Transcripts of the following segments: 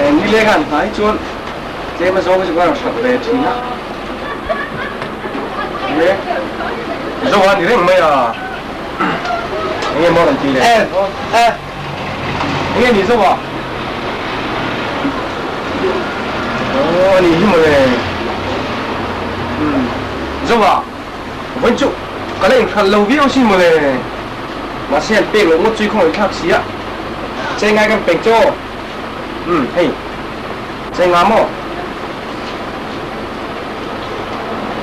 Nileng an hnai chuan tlem a zawng chu ka rawn hrat ve thin a. Nge zo a ni reng mai a. Enge maw rawn ti leh? Enge ni zo a? Aw a ni hi mawle. Umm zo a. Vawiin chu ka la inhralh lo viau sin mawle. Mahse an pek loh ngawt chu i khawngaih thlak si a. Chei ngai kan pek chaw. Umm hei chei nga maw?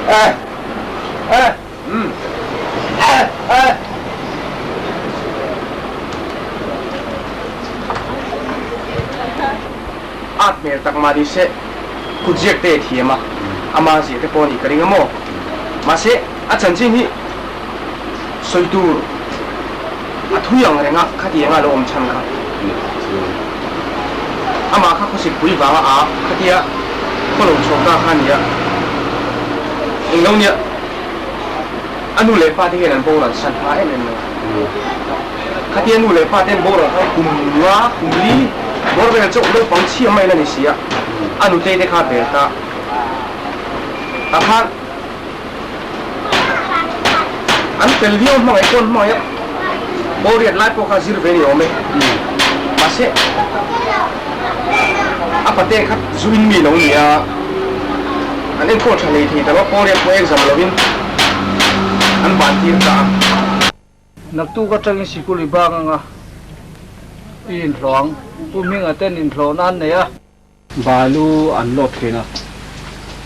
Eh eh umm eh eh. At hmel tak mah ni se kut ziak te thiam a, ama ziah te pawh a nih ka ring a maw? Mahse, a chanchin hi sawi tur a thui ang reng a, khatiang a lo awm chhan kha. Amah kha khawsik pui vanga a khatia khaw lo chhuak ta kha a ni a, englo nia a nu leh pa te hian an boral san hma em em mai a. Khatia nu leh pa te an boral khan kum nga, kum li bawr vel chauh naupang chhia mai la ni si a, a nutei te kha a bel ta. Tah khan an fel viau hmangaih pawn hmangaih a, bawriat lai pawh kha zir ve ni awm e. Mahse, a pate kha zu in mi lo ni a, an enkawl tha hlei thei ta lo, bawriat pawh exam lovin an ban tir ta a. Naktuk atangin sikul i bang anga i inhlawh ang. Pu Hminga ten inhlawhna an nei a. Balu an lawk thin a,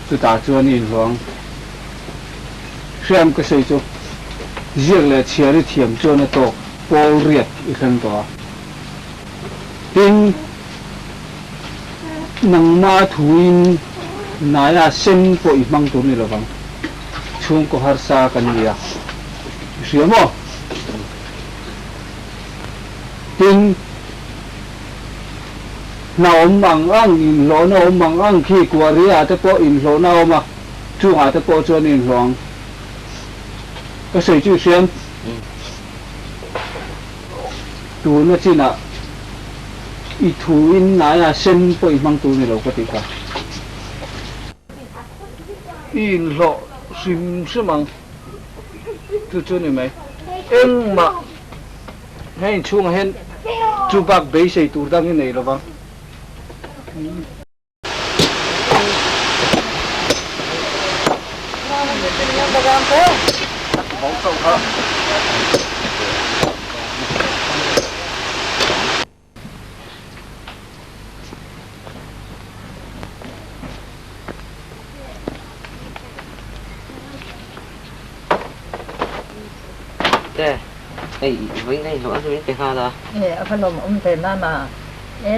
chutah chuan i inhlawh ang. Hriam ka sawi chu ziak leh chhiar i thiam chuan a tawk pawl riat i thleng tawh a. Tin, nangmah thuin naia sen pawh i hmang tur ni lovang. Chhungkaw harsa kan ni a, i hria maw? Tin, hna awm ang ang, inhlawhna awm ang ang khi kuahriah te pawh inhlawhna a awm a, chungah te pawh chuan i inhlawh ang. Ka sawi chu i hriam. Tuna chinah i thu in naia sen pawh i hmang tur ni lo ka tih kha. I inhlawh hrim hrim ang chu chu ni mai. Engmah he inchhungah hian chu bak beisei tur dang i nei lovang. Te, hei vawiin a inhlawh a hnuin pe nghal a. E, a va lawmawm ve mama. E,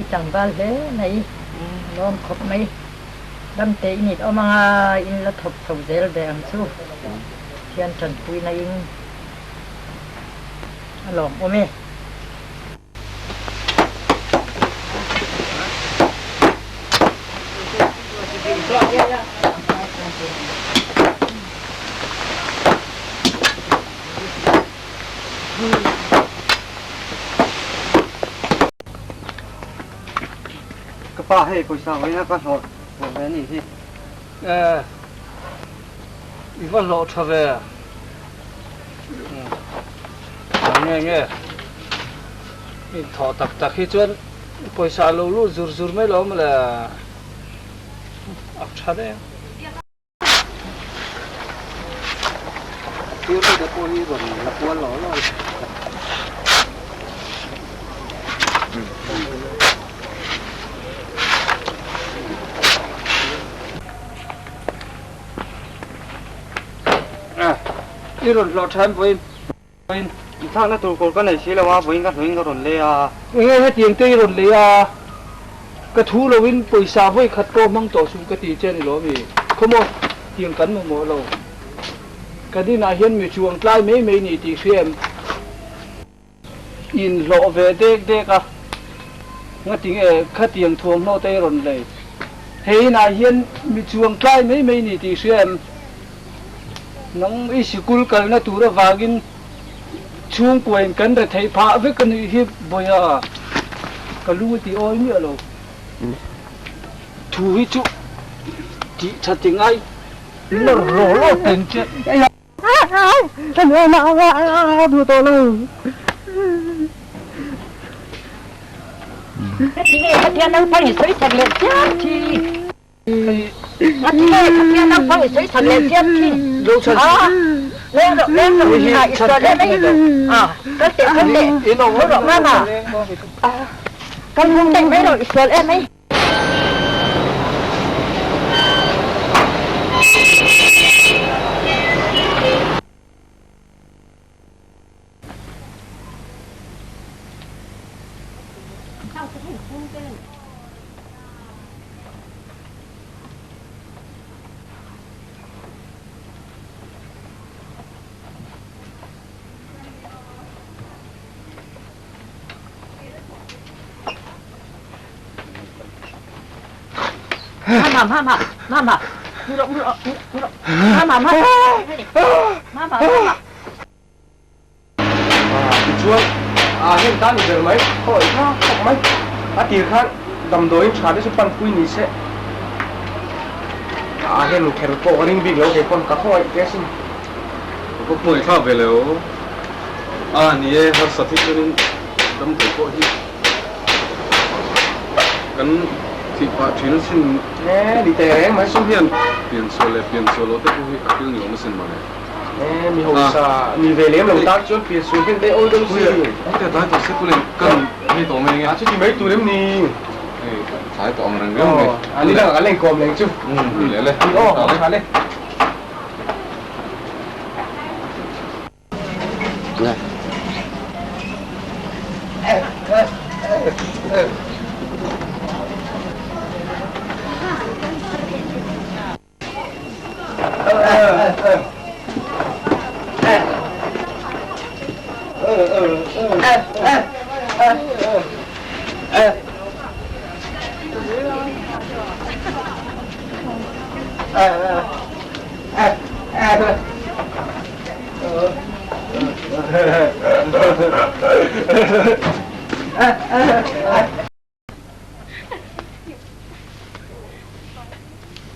i tlangval hle mai, lawm khawp mai. Ramte i nit awm anga in la thawk chho zel ve ang chu. Thian tanpuina in a lawmawm e. Ka pa hei pawisa vawiin a ka hlawh hlawh ve a nih hi. E, i va hlawh tha ve. Nge nge, i thawh tak tak hi chuan pawisa lo lut zur zur mai lo mawle. A tha reng. Sir te pawh hi rawn la kual lo lo. I rawn hlawh tha em vawiin? Vawiin inthlakna tur kawr ka nei si lo a, vawiin ka hlawhin ka rawn lei a. Enge hetiang te i rawn lei a? Ka thu loin pawisa vawi khat pawh hmang tawh suh ka ti che a ni lo ami? Khawmaw, tiang kan mamawh lo. Kan inah hian mi chuang tlai mai mai ni tih hria em? Inhlawh ve dek dek a, ngatinge khatiang thuamhnaw te i rawn lei? He inah hian mi chuang tlai mai mai ni tih hria em? Nang i sikul kalna tur avangin chhungkuain kan retheih phah vek a nih hi Bawiha, ka lung a ti awi miah lo. Thu hi chu tih tha ti ngai lawr lawr lawr teng che. Tichuan, a heng ta ni ber mai, khawi kha khawp mai. A tir khan damdawiin tha te chu panpui ni se. A heng kher pawh ka ring bik lo kei pawn ka khawngaih te asin. Ka khawngaih thlak ve lo. A ni e, harsat hi chuanin damdawi pawh hi kan thih pah thin asin. E, ni teh reng mai. Sum hian piansual leh piansual loh te pawh hi a thil ni awm asin mawle. E, mi hausa ni ve lem lo tan chuan piansual hian daih awl deuh si. Heta tlai tawh se kulin kan hei tawh mai nge. A chuti mai tur em ni? Hei tlai tawh ang reng reng mai. A ni dangah kan la inkawm leng chu. Ni leh le. Ni aw, tha le.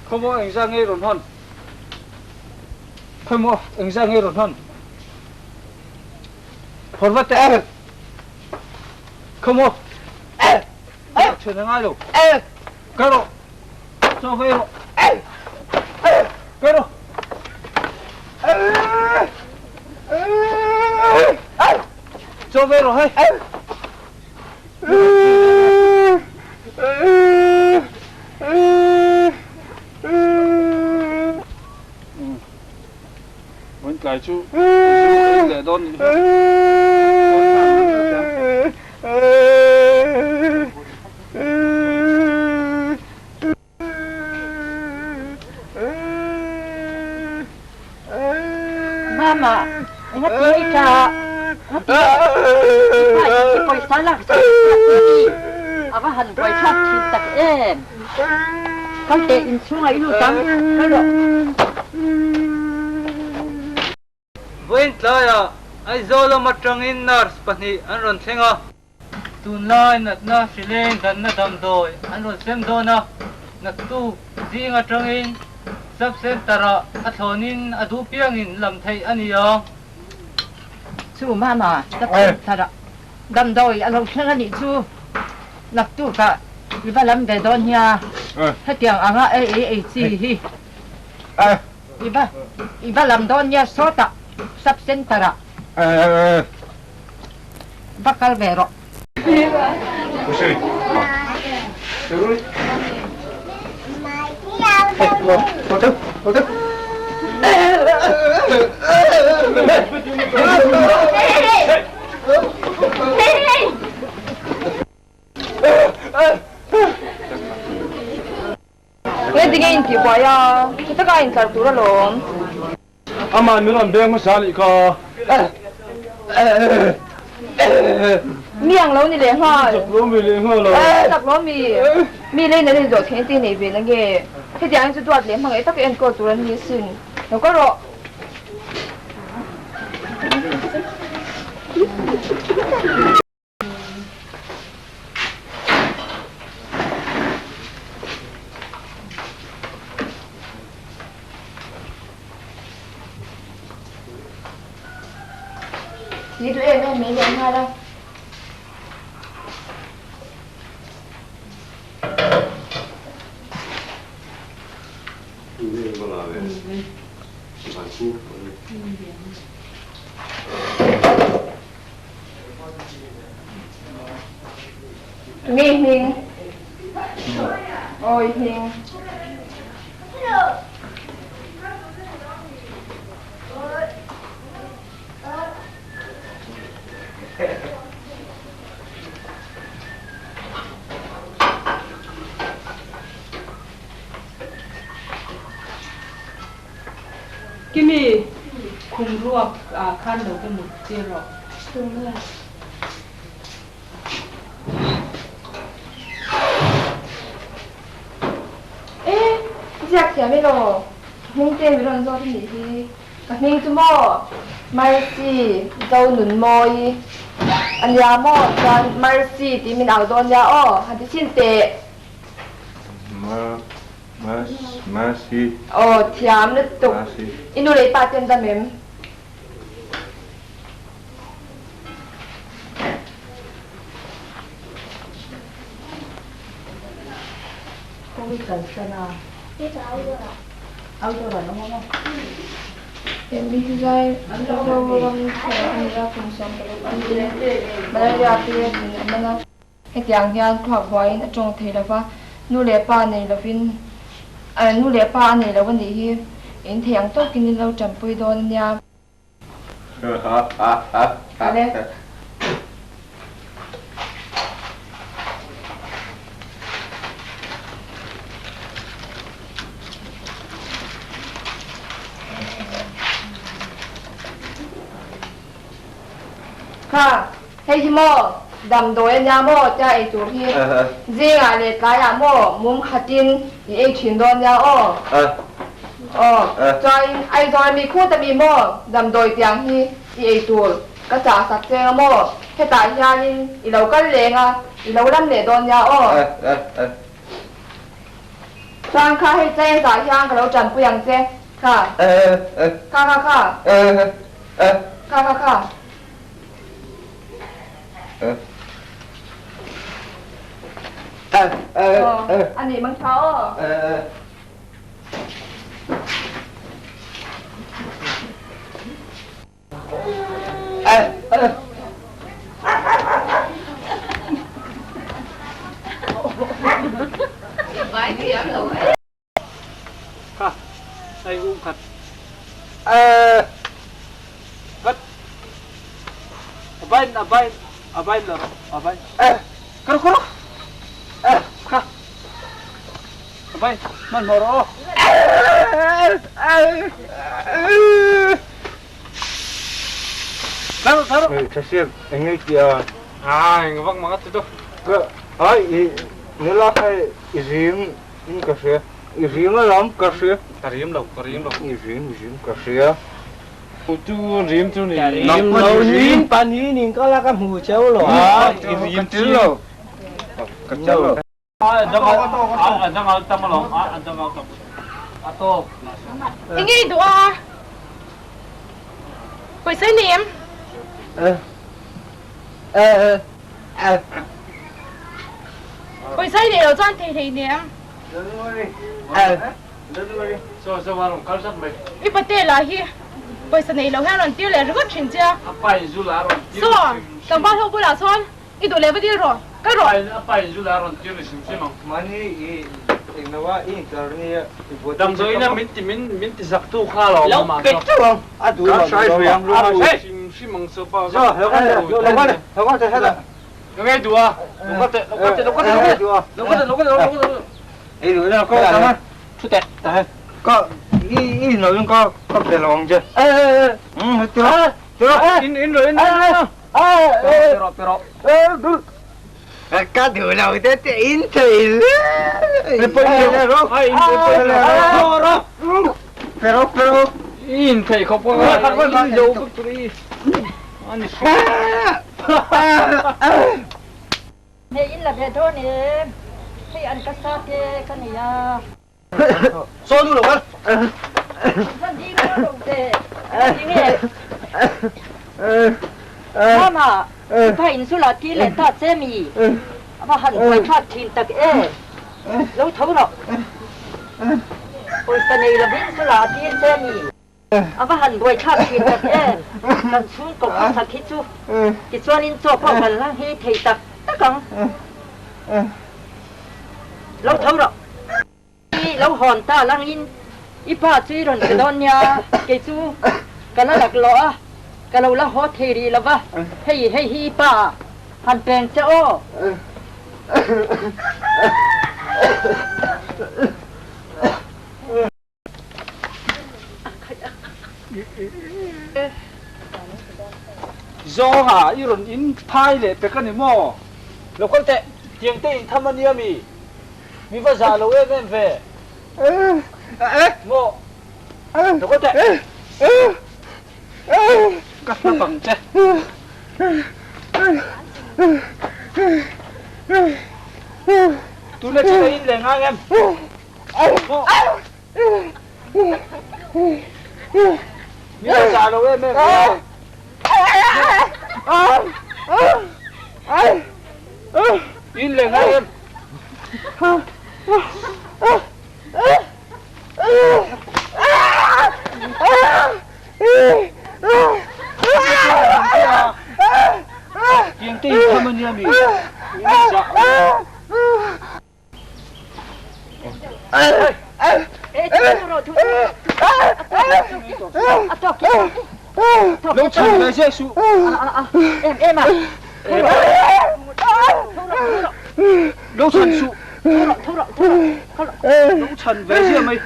Khawmaw engzah nge rawn hawn? Khawmaw engzah nge rawn hawn? Phawr vat teh! Khawmaw! Thian a ngai lo. Kal rawh! Chaw vei rawh! Kal rawh! Chaw vei rawh hei! Vawiin tlai chu zu ka in leh dawn nih hi. Mama, enga ti i ta? Enga ti i pawisa lak sak sak i a va han buai thlak thin tak em? Kal teh inchhungah i lut ang, kal rawh. Vawiin tlaiah Aizawl lam atangin nurse pahnih an rawn thleng a. Tunlai natna hrileng danna damdawi an rawn sem dawn a, naktuk zing atangin Sub Centre ah a thlawnin a duh piangin lam theih a ni ang. Chu mama Sub Centre ah damdawi a lo thleng a nih chu naktuk ah i va lam ve dawn nia, hetiang anga ei ei chi hi. I va i va lam dawn nia sawtah. Sub Centre ah va kal ve rawh. Nge in tih buai a, tha taka in tlar tur alawm. Amah min rawn beng hmasa anih kha. Mi ang lo ni leh nghal. Chak lo mi leh nghal a. Chak lo mi. Mi lei na zawh theih te nei ve na nge. Hetiang hi chu duat leh hmangaih taka enkawl tur an ni asin. Lo kal rawh. Ni duh em em mai leh nghal a. Tunge i hming? Aw i hming. Kimi, khum ruak ah khan lo ka mut tir rawh. E, ziak thiam i law? Ka hming te mi rawn zawt a nih hi. Ka hming chu maw? Mercy Zonunmawi a nia maw? Chuan Mercy tih min au dawn nia aw, han ti chhin teh. Mercy. Aw, thiam lutuk. I nu leh i pa te an dam em? Hetiang hian thluak buaiin a tawng thei lova, nu leh pa nei lovin nu leh pa a nei lo a nih hi in thei ang tawkin in lo tanpui dawn a nia. Ale. Kha, hei hi maw damdawi a nia maw tia ei tur hi zingah leh tlaiah maw mum khatin i ei thin dawn nia aw. Aw, chuanin Aizawl mi khut ami maw damdawi tiang hi i ei tur ka chah sak cheng a maw hetah hianin i lo kal leng a i lo lam leh dawn nia aw. Chuan kha hei cheng zah hian ka lo tanpui ang che kha kha kha kha kha kha kha. Aw, a nih mang tha aw. Kha hei um khat vat a bain a bain a bain la rawh a bain kar kar kha a bain hmanhmawh rawh aw. Thasiam eng nge tih a? A eng vak mang a ti deuh. Ka ai i nula kha i rim in ka hria. I rim alawm ka hria. Ka rim lo, ka rim lo. I rim, i rim ka hria. Tu rim chu ni. Ka rim lo rim pa ni ning ka la ka hmu cheu lo. A i rim chi lo. Ka cheu lo. Enge i duh a? Pawisa i nei em? Pawisa i nei lo chuan thei hlei nei em? I pate lah hi. Pawisa nei lo hian rawn tir leh ringawt thin che a. A pa in zula a rawn tir Saw, tlangval ho bulah sawn i duh leh va dil rawh, kal rawh. A pa in zula a rawn tir ni hrim hrim ang. Mahni i englo a i intar nia i buai Damdawiin a min ti min min ti zak tu kha lo awm a mah Lo pe teuh ang, a duh lo Ka hrai a ve ang, duh hrim hrim ang chu pa. Zo, lo kal teh, lo kal teh, lo kal teh hetah. Ka ngei duh a, lo kal teh, lo kal teh, lo kal teh, lo kal teh, lo kal teh, lo kal teh. Ei duh ila ka kal a. Thu teh. Ka i i lo in ka ka pe lo ang che. Um ti rawh ti rawh. In in rawh in in. Pe rawh pe rawh. Ka duh lo te te in thei le. Pe rawh. Ai in pe rawh. Pe rawh pe rawh. In thei khawp ka in lo vek tur i. Ani Hei in la ve dawn em? Hei an ka sa te ka nei a. Saw nu lo kal. Van ding lo lo ve. Ding e. Mama, i pa in zu la ti leh ta che mi. A va han buai thlak thin tak e. Lo tho rawh. Pawisa nei lovin zu la a tir che mi. A va han buai thlak thin tak em! Kan chhungkaw khawsak hi chu tichuanin chaw pawh kan la nghei thei tak tak ang. Lo tho rawh. I lo hawn ta langin i pa chu i rawn pe dawn nia, kei chu ka la lak lawh a, ka lo la haw thei rih lo va, hei hei hi i pa han peng che aw. Zawnga i rawn in phai leh pek a ni maw? Lo kal teh, tiang te in tham a nia mi? Mi va zah lo em em ve. Maw? Lo kal teh. Ka hlap ang che. Tuna chu ka in leh ngai em? Mi a zah lo em em ve a. In leh ngai em. Tiang te in tham a nia mi. Mi zah lo. Lo chhan ve zeh suh. Lo chhan suh. Lo chhan ve zeh mai.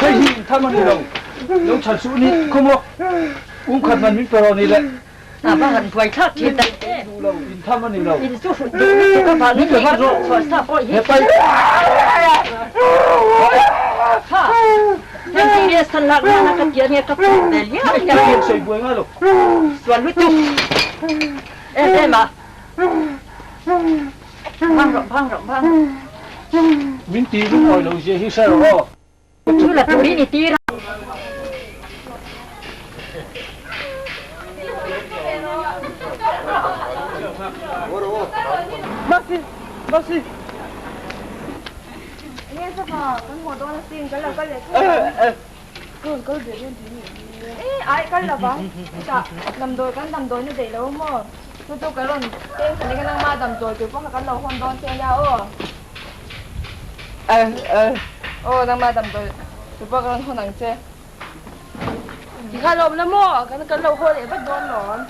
Hei hi intham a ni lo, lo chhan suh ni khaw maw, um khat man min pe rawh ni le. A va han buai thlak thin tak em. Duh lo, intham a ni lo. In chu hrut duh lutuk avangin hei ka thawh chhuah sa pawh hi. Kha, heng serious an lak nana ka ti ania ka phur ve liau liau. Hei sawi buai ngai lo. Sual lutuk. Em em a. Bang rawh, bang rawh, bang rawh. Min ti lungawi lo zia hi hre rawh aw. Chu la turin i tir a. Masi, Masi. Enge sava kan haw dawn asin kan lo kal leh thei ang. Kal kal ve dawn tih ni. E ai kal lo vang. Chutah damdawi kan damdawi na daih lo maw. Chu chu ka rawn peng thani ka nangma damdawi tur pawh kha kan lo hawn dawn che ania aw. Aw nangma damdawi tur pawh ka rawn hawn ang che. Tikha lawm la maw kan kan lo haw leh vat dawn lawm.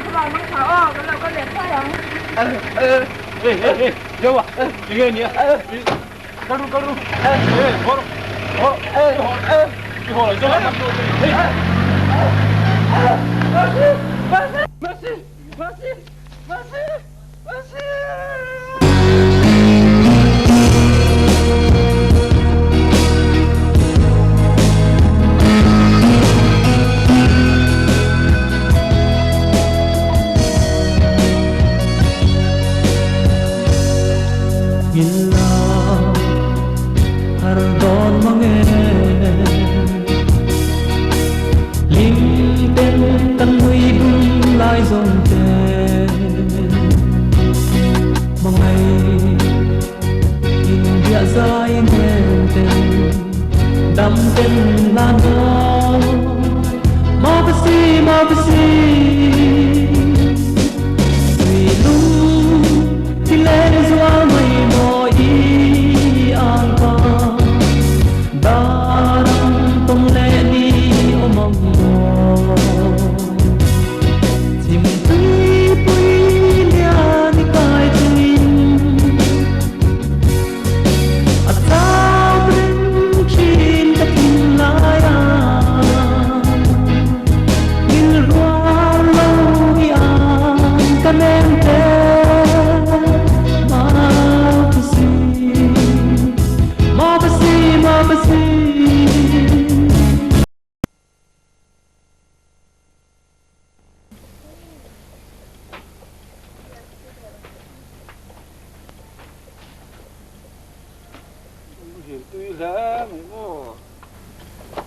Thlavang mang tha aw kan lo kal leh thuai ang. Hey hey hey Deuh a enge nia kal ru kal ru hey haw rawh haw rawh i haw lo zawk a hey Mercy Mercy Mercy Mercy Mercy Muhil tui hle mai maw.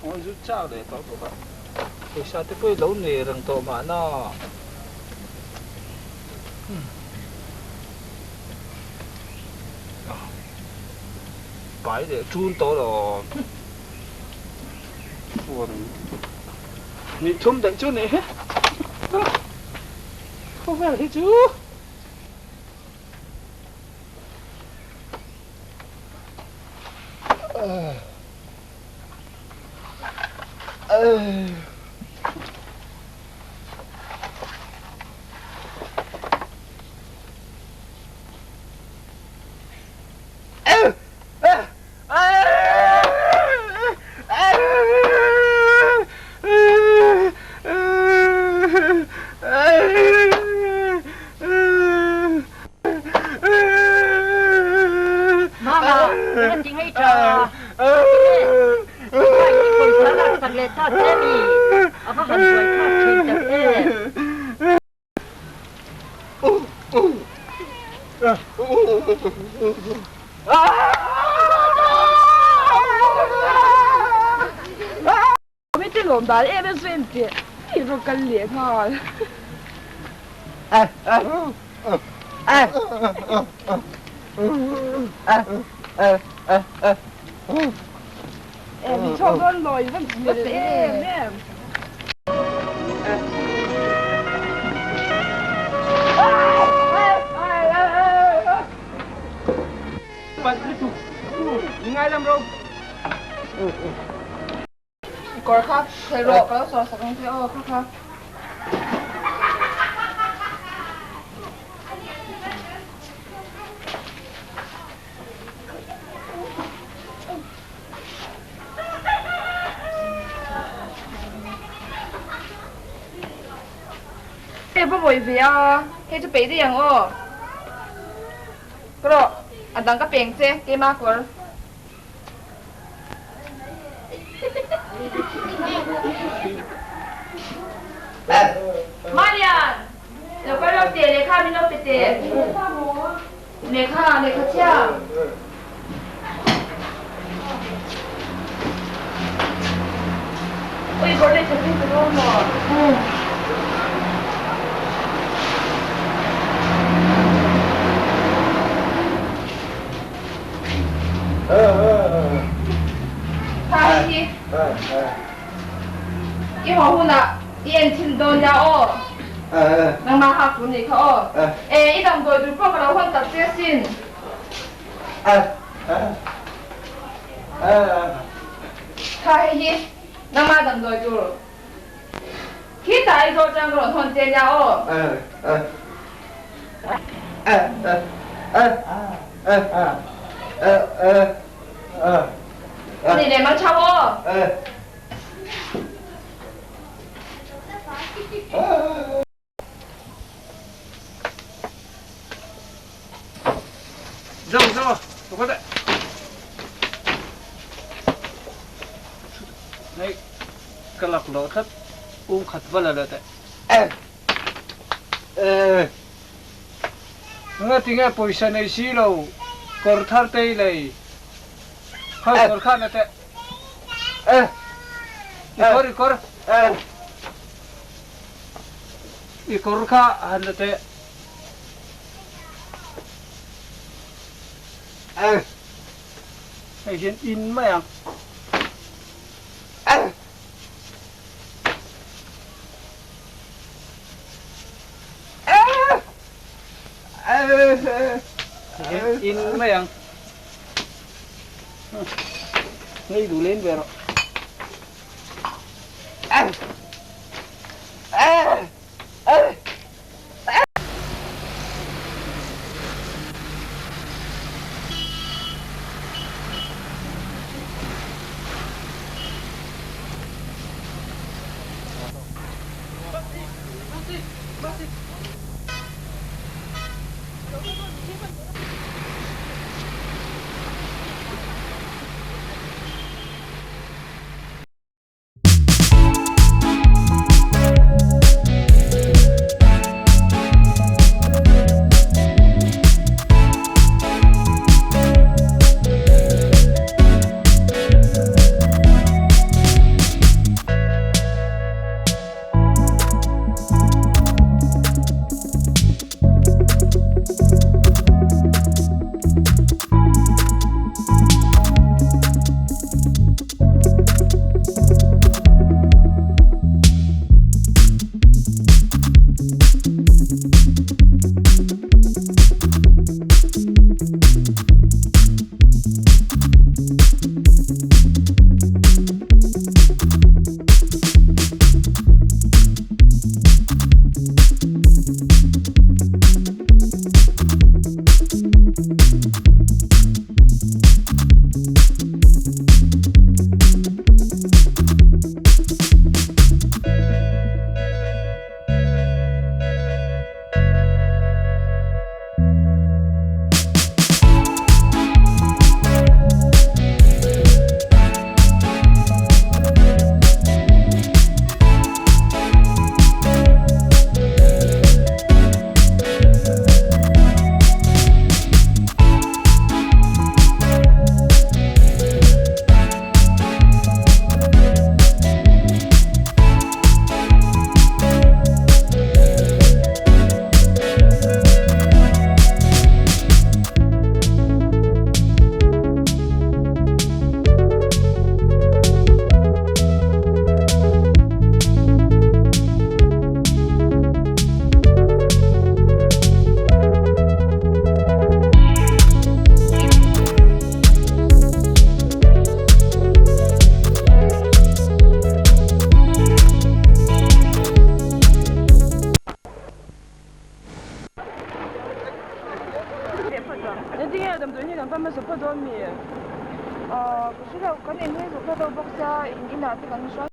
Aw zu chak leh tawh bawk a. Pawisa te pawh i lo nei reng tawh mahna. Pai leh ṭun tawh lo. Nih thum daih chu nih hi. Khawvel hi chu. Mama, eng a ti ngei tha? Tinge, i pa in i pawisa lak sak leh ta che mi? A va han buai thlak thin tak em? Mite lawm dan em em chu en teh i rawn kal leh nghal. Em i chhuak dawn lawi van hmel em em. Kawr kha khawi rawh ka lo sawi sak ang che aw kha kha. Hei va mawi ve a, hei chu peih daih ang aw. Ka rawh, a dang ka peng che, keima kawr. Marian, lo kal lo teh lehkha min lo pe teh. Lehkha, lehkha chhia. Ui, kawr leh that in ka dawn maw? Kha hei hi i haw hunah i en chhin dawn nia aw. Nangmah hak tur nih kha aw. E, i damdawi tur pawh ka lo hawn tak che asin. Kha hei hi nangmah damdawi tur khitah i zawh chang ka rawn hawn che nia aw. Ni leh mang chau aw. Zo zo, lo kal teh. Hei ka laklawh tlat, um khat va la leh teh. Nga tinge pawisa nei si lo kawr thar te i lei khawi kawr khan a teh i kawr i kawr i kawr kha han la teh hei hian in mai ang. In mai ang. Ngei duh len ve rawh. Engtinge damdawi hi kan pan hmasa phawt dawn mi? Aw ka hre lo, kan inhmeh zawk ta deuh bawk sia, in inah te kan hruai.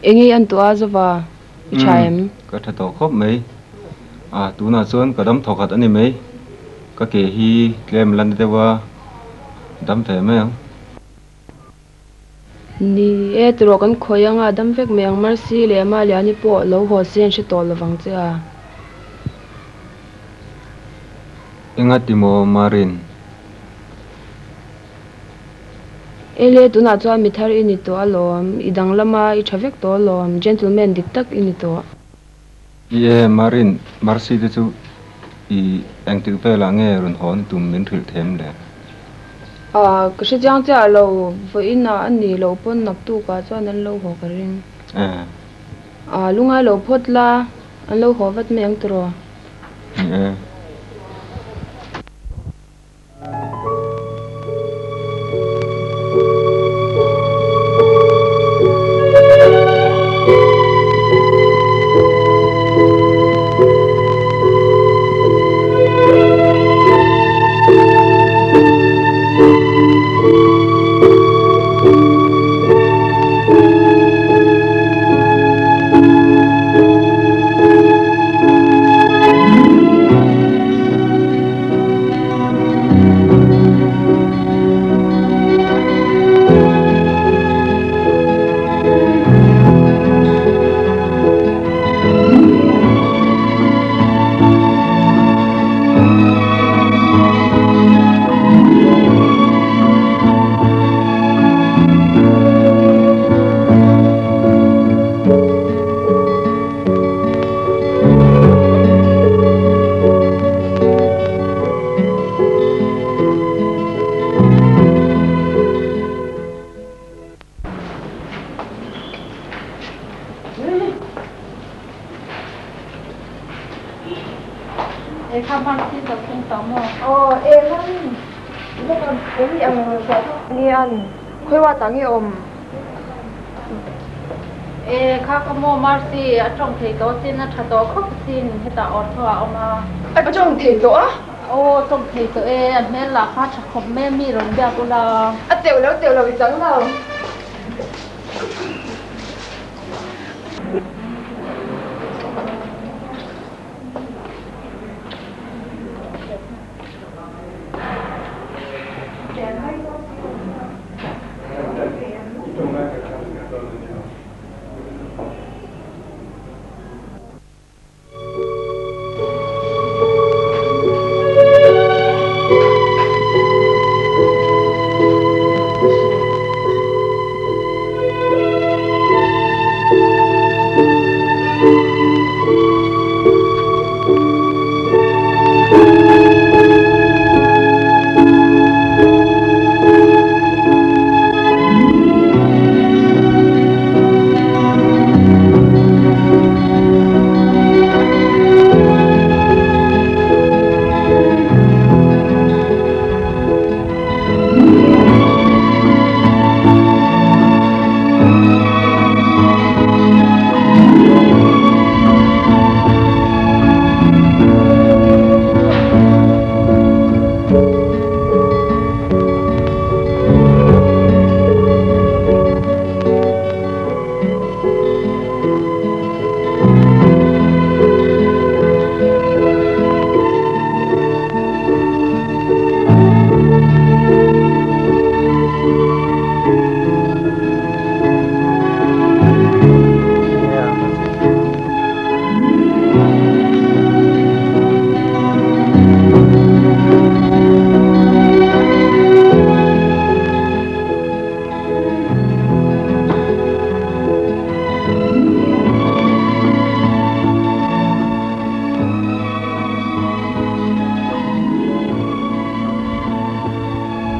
Enge i an tuah a Zova? I tha em? Ka tha tawh khawp mai. A, tunah chuan ka dam thawkhat a ni mai. Ka ke hi tlem la ni deuh a, dam ve mai ang. Ni e, tiraw kan khawi anga a dam vek mai ang. Mercy leh Maliani pawh lo haw se an hre tawh lovang che a. Engati maw Marin? Ele, tunah chuan mi thar i ni tawh alawm. I danglam a, i tha vek tawh alawm. Gentleman dik tak i ni tawh. I e, Marin, Mercy te chu i engtik velah nge rawn hawn tum min hrilh them le? A, ka hre chiang chiah lo. Vawiinah a nih loh pawn naktukah chuan an lo haw ka ring. E. A, lungai lo phawt la, an lo haw vat mai ang tiraw? Ni e. E kha Mercy lo thleng tawh maw? Aw e Mami, i va rawn em ni ang rawn chhuah thawk anian khawiwa tah nge awm? E kha ka maw Mercy, a tawng thei tawh sin, a tha tawh khawp sin, hetah ortho ah a awm a. Ai pa tawng thei tawh a? Aw tawng thei tawh e, a hmel lah kha tha khawp mai a, mi rawn biak ula. A teuh lo teuh lo i chang lo.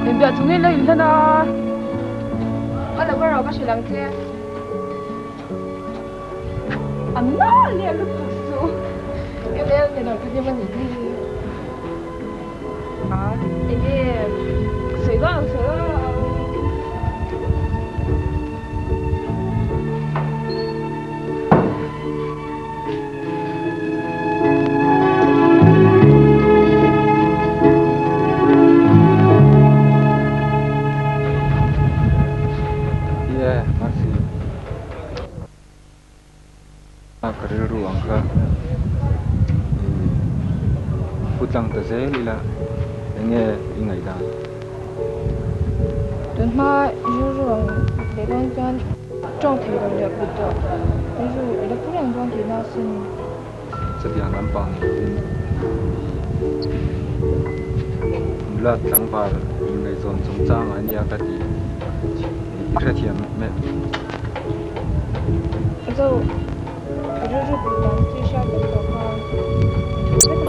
Inbiak chung in la inhlan a. A lo va rawh ka hrilh ang che. A na leh lutuk suh. Ka lel ni lo ka hlim a nih hi. A enge sawi dawn ang sawi dawn ang. Ye, Mercy. A ka rilru ang kha i pu tlang ta zel ila enge i ngaihdan? Tunhma rilru ang leh dawn chuan tawng thei lo leh kut tawh rilru i la pu reng dawn tihna asin. Chutiang lampang ni lovin i nula tlangval inngaihzawn chungchang a nia ka ti i hrethiam em? Zo, i rilru put dan chu i hriat vek tawh kha, i thu vek reng.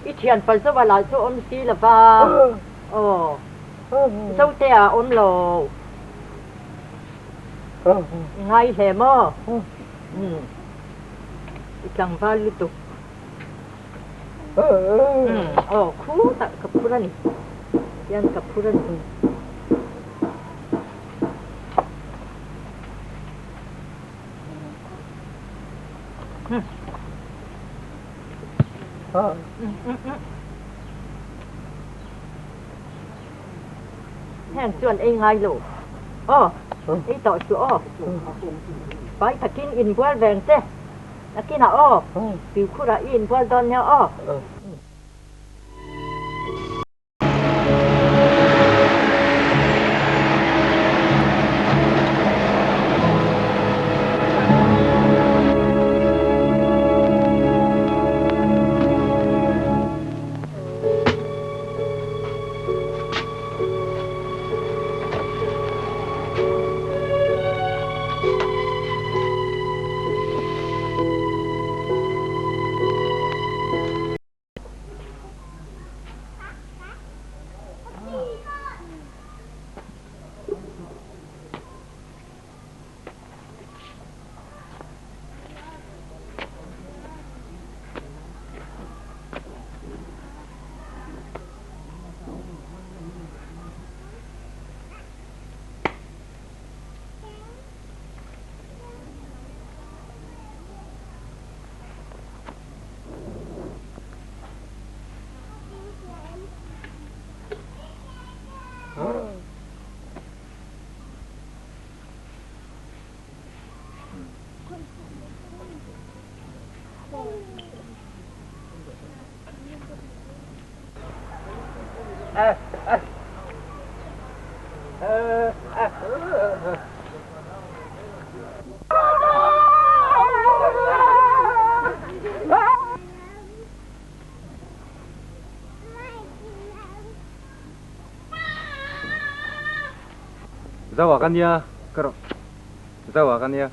I thian pal zo a lai chu awm si lova aw Zote ah awm lo i ngai hle maw i tlangval lutuk aw khu tak. a ni. Hian ka phur a ni. Heng chuan ei ngai lo. Aw, ei tawh suh aw. Pai takin inbual veng che. Nakinah aw, tuikhurah i inbual dawn nia aw. Zauah ka nia ka rawh Zauah ka nia.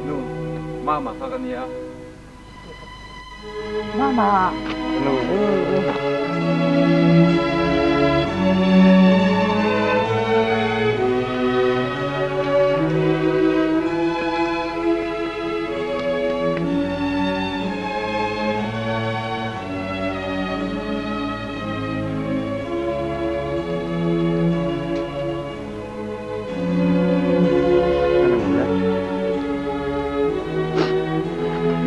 Nu, Mama kha ka nia. Mama. Nu.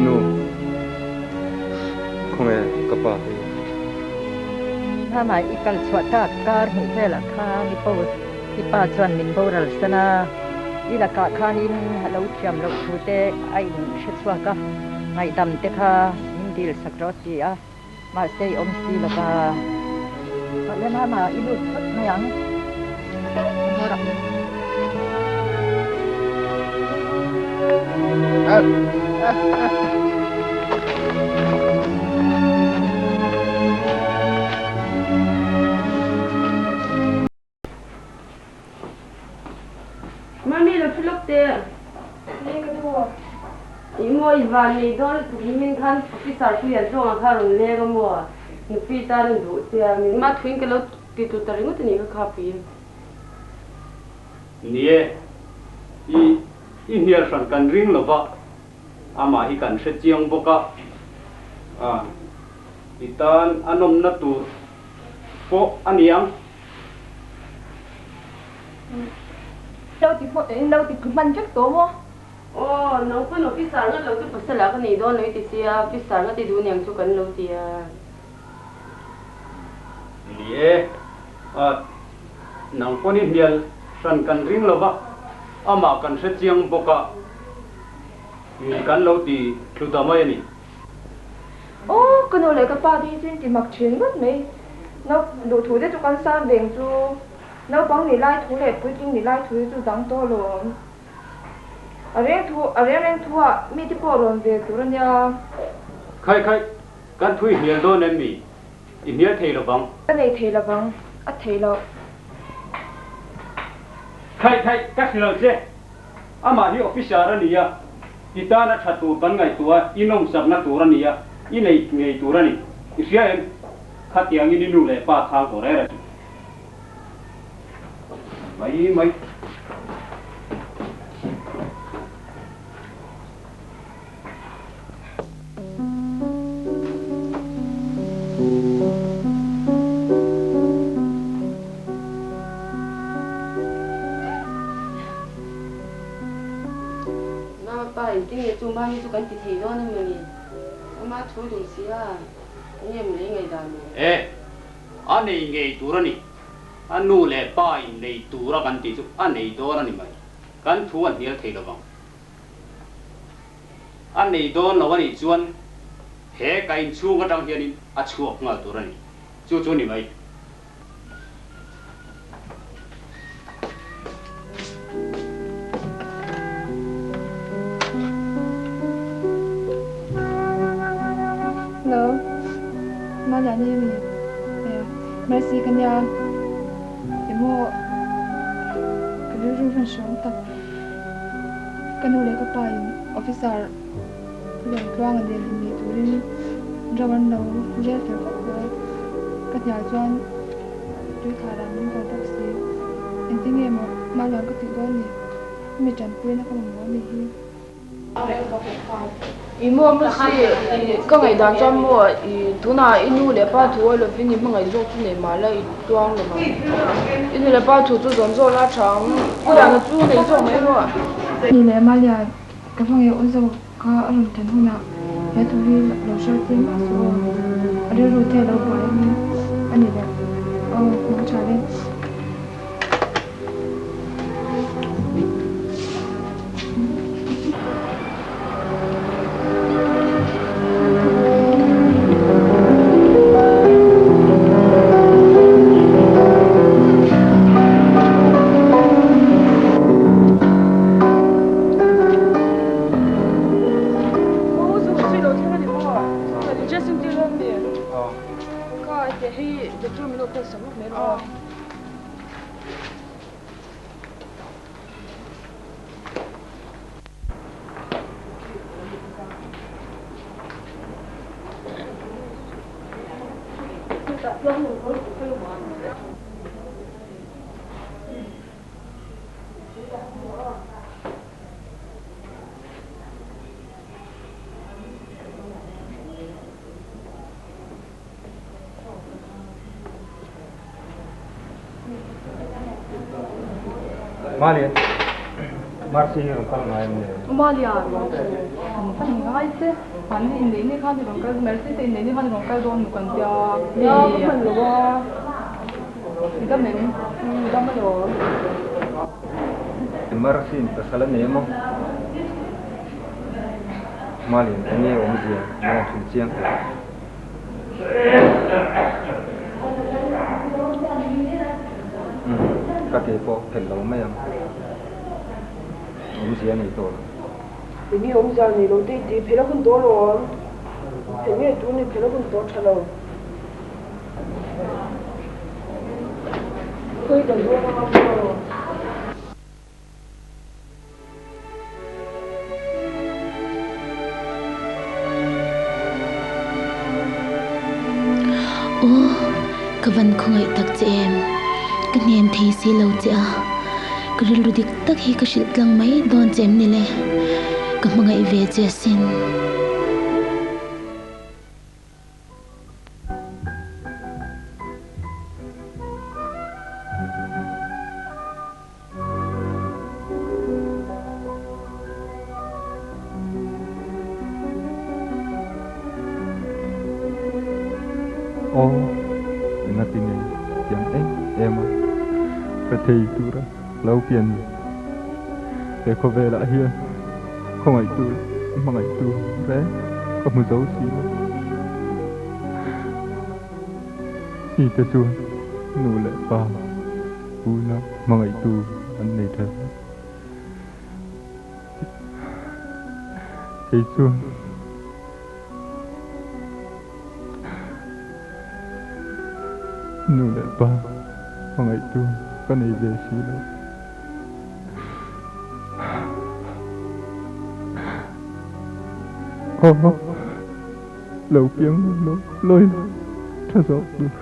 Nu, khawnge ka pa hi? Mama, i kal chhuah tak kar hmuh velah khan i po i pa chuan min boral san a, i lakah khanin a lo thiam loh thu te a in hre chhuak a, ngaihdam te kha min dil sak rawh a ti a. Mahse i awm si lo va. Awle mama i lut phawt mai ang. Ka hmu rawh. Mami lo thu lawk teh. Nge ka nu? Ih maw i van nei dawn lutuk hi min khan officer pui an tawng ah kha rawn leng a maw? Nupui tan a duh che a min mah thuin ka lo ti tut ta ringawt a nih ka khapi. Ni e, i i hnial hran kan ring lo va, amah hi kan hre chiang bawk a, a i tan a nawmna tur pawh a ni ang. Lo ti hmawt in lo ti hman vek tawh maw? Aw, nang pawn officer ngat lo chu pasal ah ka nei dawn lo i ti sia, officer ngat i duh niang chu kan lo ti a. Ni e, a nang pawn i hnial hran kan ring lo va, amah kan hre chiang bawk a, kan lo ti thlu ta mai a ni. Aw, ka nu leh ka pa te hi chu in ti mak thin ngawt mai. Nau duhthu te chu kan sam veng chu. Naupang ni lai thu leh puitling ni lai thu hi chu dang tawh alawm. A reng thu, a reng reng thu ah mi te pawh rawn ve tur a nia. Khai khai, kan thu i hnial dawn em mi? I hnial thei lovang. Ka nei thei lovang, a thei loh. Khai khai, ka hre lo che. Amah hi officer a ni a, i tana tha tur kan ngaihtuah a, i nawmsakna tur a ni a, i nei ngei tur a ni. I hria em? Khatiangin i nu leh pa chhang tawh reng reng suh. Mai mai. Mama pa engtin nge chu mami chu kan ti thei dawn em mawni? Ama thu duh si a, enge maw lei ngaihdan ni? E, a nei ngei tur a ni. A nu leh pa in nei tura kan tih chu a nei dawn a ni mai. Kan thu a hnial thei lovang. A nei dawn lo a nih chuan he ka inchhung atang hianin a chhuak nghal tur a ni. Chu chu ni mai. Hello, Maliani a mi? Mercy ka nia, emaw ka rilru hman hrawng tak. Ka nu leh ka pa in officer Liantluanga nen inneih turin ro an lo rel fel vek tawh a, ka hnial chuan tuithlar ah min vaw bawk si. Engtin nge maw Malian ka tih dawn ni? Mi tanpuina ka mamawh a nih hi. I maw Mercy, ka ngaihdan chuan maw i tunah i nu leh pa thu a lovin i hmangaih zawk chu nei mah la i tuang lo ang. I nu leh pa thu chu zawm zawk la tha ang, i dahna chu nei zawk mai rawh. Ni leh Malian, ka hmangaih u zawk kha a rawn thlen hunah he thu hi lo hriat tir mah suh aw, a rilru te a lo buai ang e a ni leh aw hmang tha le. Malian, Mercy hi rawn kal ngai em ni? Malian, kan ngai che. Mahni inneih ni khan i rawn kal, Mercy te inneih ni khan i rawn kal dawn maw kan tia. Nia, ka hman lo a. I dam em? I dam alawm. Mercy in pasal a nei em aw? Malian, enge awmzia? Malian hrilh chiang teh. Ka ke pawh phelh lo mai ang. Awmzia a nei tawh lo. Enge awmzia a nei lo te i ti phelh a hun tawh alawm. Phelh nge tur ni phelh a hun tawh tha lo. Khawi kan zawng anga maw? Aw, ka van khawngaih tak che em? Ka hnem thei si lo che a, ka rilru dik tak hi ka hrilh tlang mai dawn che em ni le? Ka hmangaih ve che asin. Aw, engati nge tiang em em a ka thei tura lo pian ni? He khawvelah hian khawngaihtu leh hmangaihtu reng ka hmu zo si lo. Mite chuan nu leh pa. Unau hmangaihtu an nei thei a. Kei chuan nu leh pa hmangaihtu ka nei ve si lo. Aw, lo piang lo lawi tha zawk tur.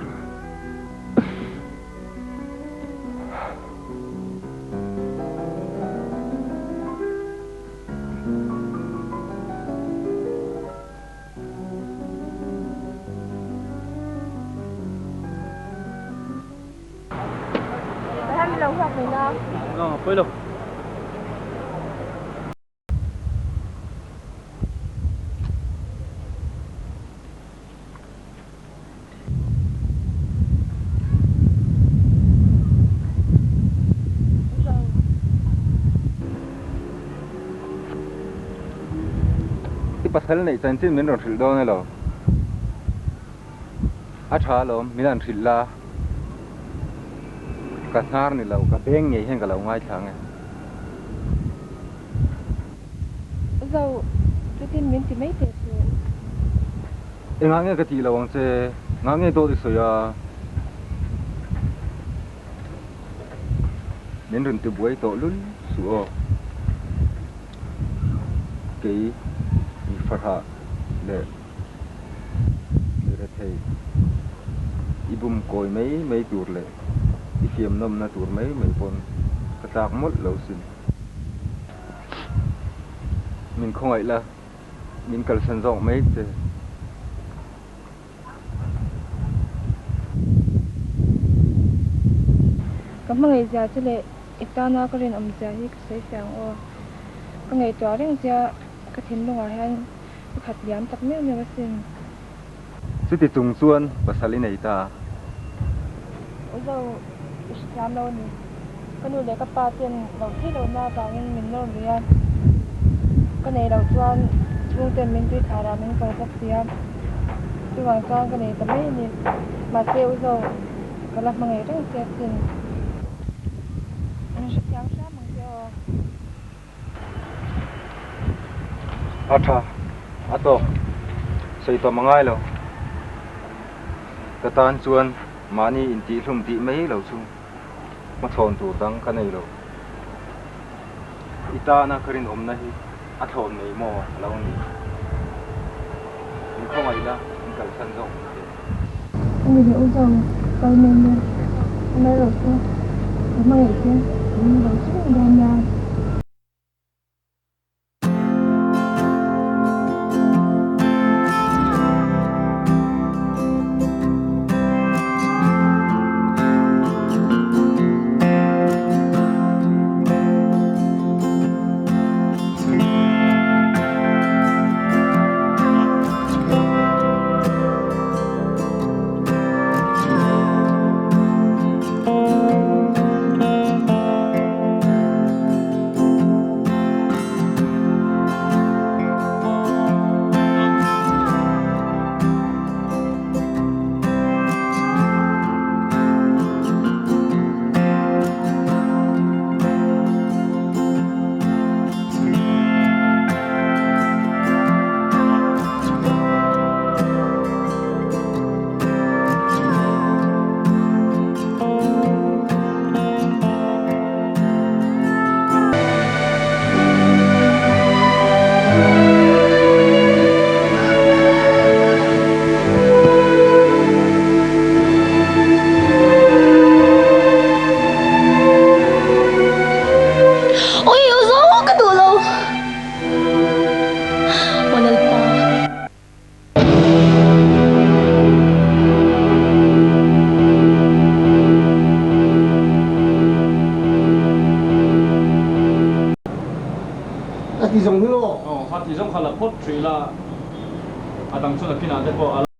I pasal neih chanchin min rawn hrilh dawn elo? A tha alawm, min han hrilh la. Ka hnar ni lo, ka beng ngei hian ka lo ngaithla ang e. Zo, chutin min ti mai teh suh. Engah nge ka tih lo ang che? Ngah nge dawt i sawi a? Min rawn ti buai tawh lul suh aw. Kei mi farhah leh mi rethei i bum kawi mai mai tur leh i fiamnawmna tur mai mai pawn ka tlak mawlh lo sin. Min khawngaih la, min kalsan zawk mai che. Ka hmangaih zia che leh i tana ka rinawm zia hi ka sawi fiah ang aw. Ka ngaihtuah reng zia ka thinlungah hian ka khat liam tak meuh meuh asin. Chuti chung chuan pasal i nei ta. Uzo, i hrethiam lo a ni. Ka nu leh ka pa ten lo thei lohna avangin min nawr lui a. Ka nei loh chuan chhungten min tui thlah rah min ko bawk si a. Chuvang chuan ka nei ta mai a ni. Mahse Uzo, ka la hmangaih reng che asin. Min hrethiam hram ang che aw. A tha, a tawk, sawi tawm a ngai lo. Ka tan chuan mahni intihhlum tih mai lo chu hmachhawn tur dang ka nei lo. I tana ka rinawmna hi a thlawn mai maw a lo ni. Min khawngaih la, min kalsan zawk ang che. Ani leh u zo kal mai nia, amaherawh chu ka hmangaih che min lo hre reng dawn nia. Ui u zo ka duh lo. Aw Lalpa. A ti zawng hi law. Aw, kha ti zawng kha la phawt hrih la, a dang chu nakinah te pawh a la.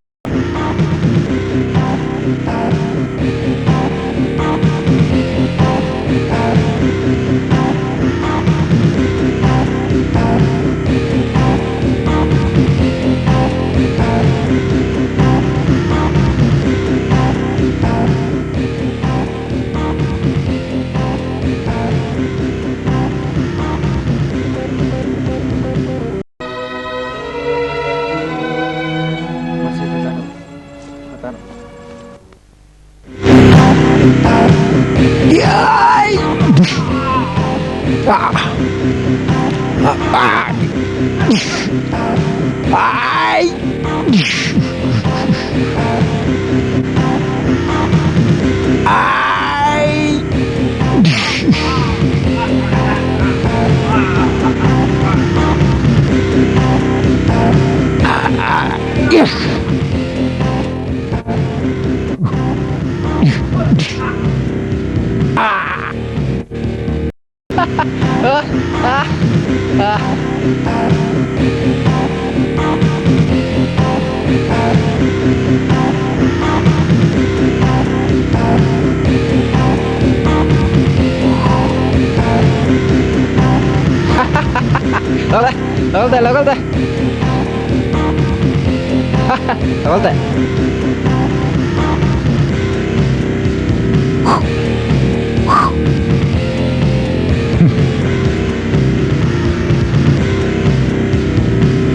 Lo kal teh, lo kal teh. Lo kal teh.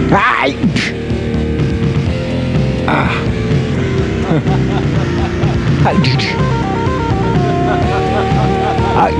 Ai! Ah. Ai. Ai.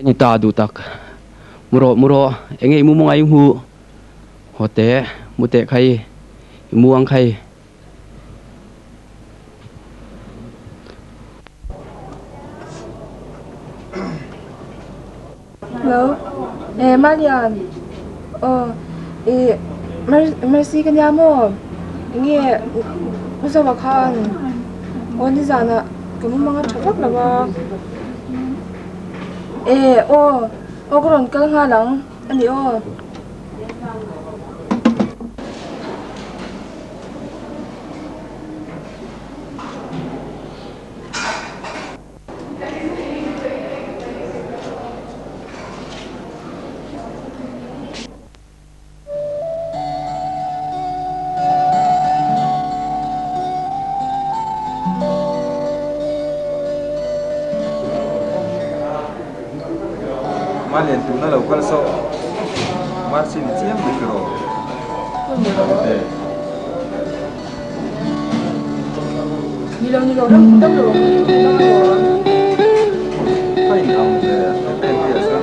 Ni ta duh tak. Mu rawh, mu rawh, enge i mu mawnga i hmuh? Haw teh, mu teh khai, i mu ang khai. Hello, eh Malian, aw ih Mercy ka nia maw? Enge u Zova khan aw nizanah ka mu mang a tha vak lo a, eh aw aw ka rawn kal nghal ang a ni aw. Malian tuna lo kal saw Mercy ni chiang mai tiraw? Ni lo ni lo ram dam lo dam lo. Ka in ang ve a pen hi a sa.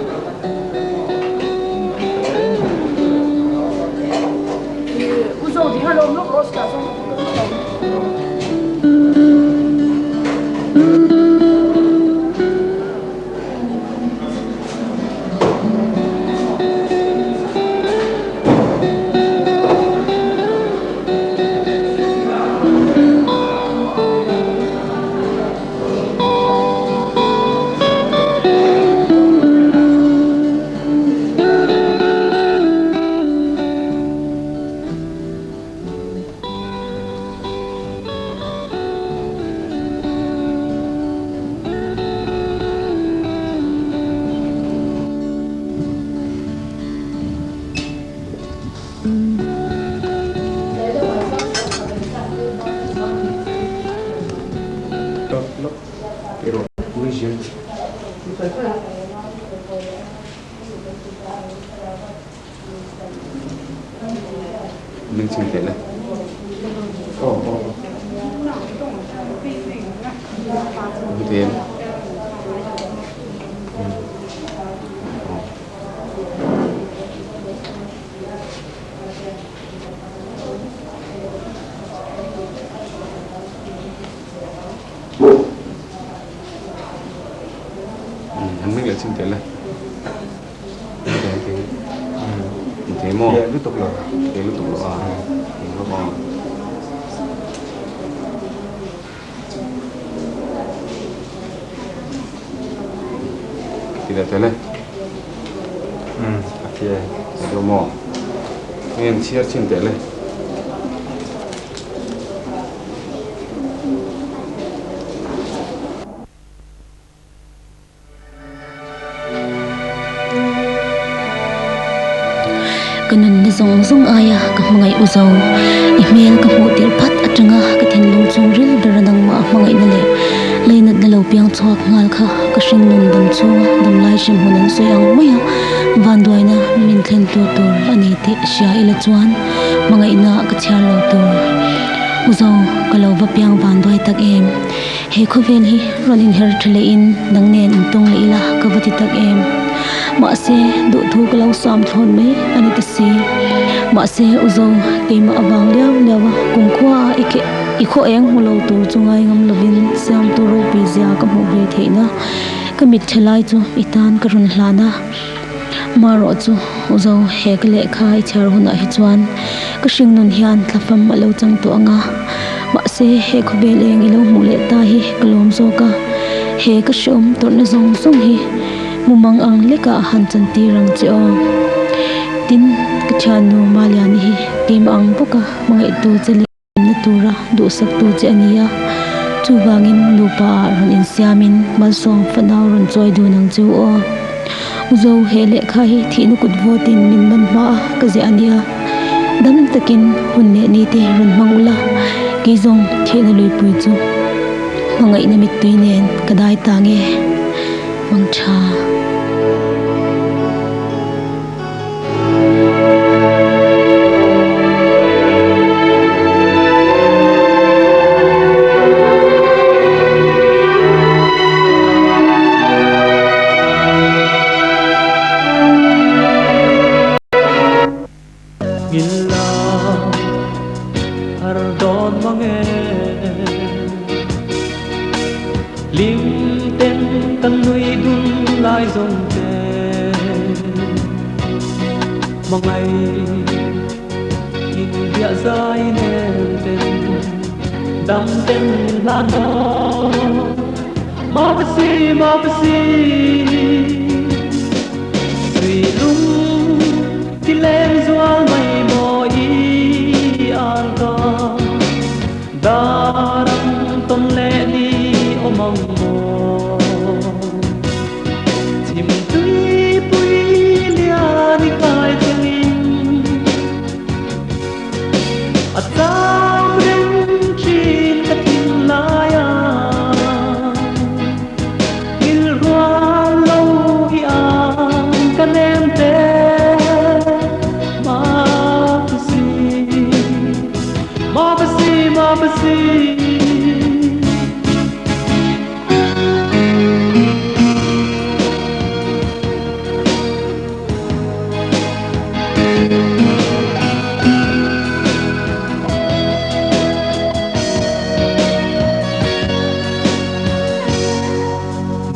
Ka nunna zawng zawng aia ka hmangaih u zo. I hmel ka hmuh tirh phat atanga ka thinlung chhungril bera nangmah hmangaihna leh leinatna lo piang chhuak nghal kha ka hringnun dam chhunga damlai hremhmun an sawi ang mai a, vanduaina min thlen tur tur a ni tih hria ila chuan hmangaihna ka chhiar lo tur. U zo, ka lo va piang vanduai tak em? He khawvel hi rawn inher tha lehin nang nen intawng leh ila ka va ti tak em? Mahse, duhthu ka lo sam thlawn mai a ni ta si. Mahse, u zo, keimah avang liau liau a kumkhua a i keh i khaw eng hmu lo tur chu ngai ngam lovin siamtu ropui zia ka hmuh ve theihna ka mit tha lai chu i tan ka rawn hlan a. Marawh chu u zo, he ka lehkha i chhiar hunah hi chuan ka hringnun hian thlafam a lo chang tawh ang a, mahse he khawvel eng i lo hmuh leh ta hi ka lawm zawk a, he ka hreawm tawrhna zawng zawng hi mumang ang lekah han chantir ang che aw. Tin, ka thiannu Maliani hi keimah ang bawka hmangaihtu che leh. Na tura duhsaktu che a ni a, chuvangin nupa ah rawn insiamin malsawm fanau rawn chawi dun ang chu aw. U Zo, he lehkha hi thihna kut vawtin min man hma a ka ziah a nia, dam takin hun leh ni te rawn hmang ula, kei zawng thihna luipui chu hmangaihna mittui nen ka dai ta nge mang tha.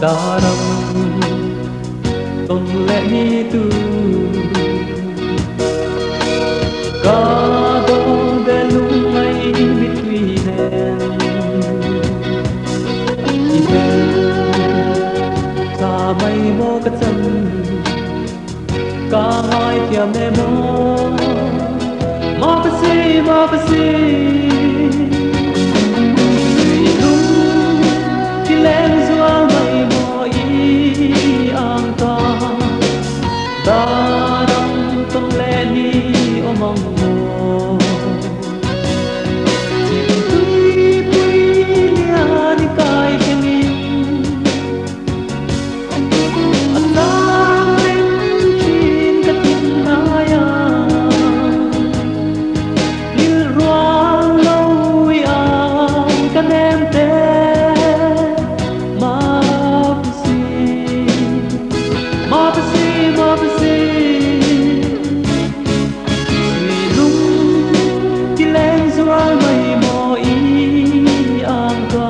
Daram tawn leh ni tur Ka dawn ve lungngai mittui nen I hmel tha mai maw ka chan Ka ngaithiam em aw Mapasi mapasi Tuilum ti leng zual mai maw i ang ta Daram tawn leh ni awm ang maw Chhimtuipui lian i kai thlengin A tlang reng thin ka tin ngai a, Lil rual lo i ang ka nem te Mapasi, mapasi, mapasi Tui lung ti leng zual mai maw i ang ka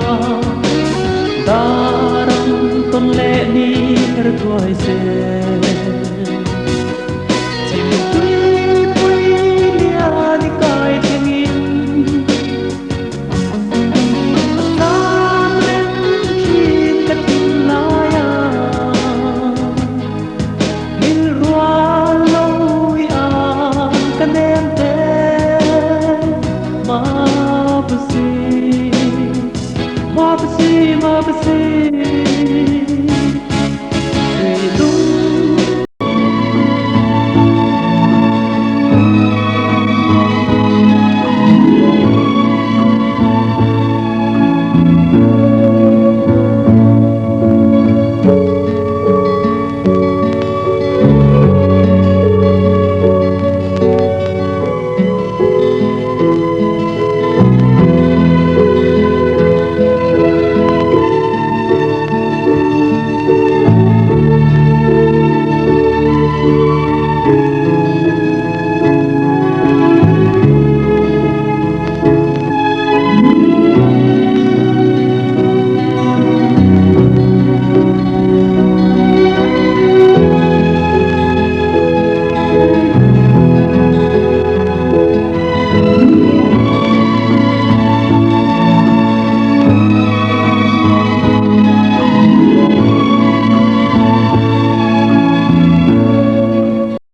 Daram tawn leh ni her thuai se Chhimtuipui lian i kai thlengin A tlang reng thin ka thinlai a Mil rual lo i ang ka nem te Mapasi, mapasi, mapasi.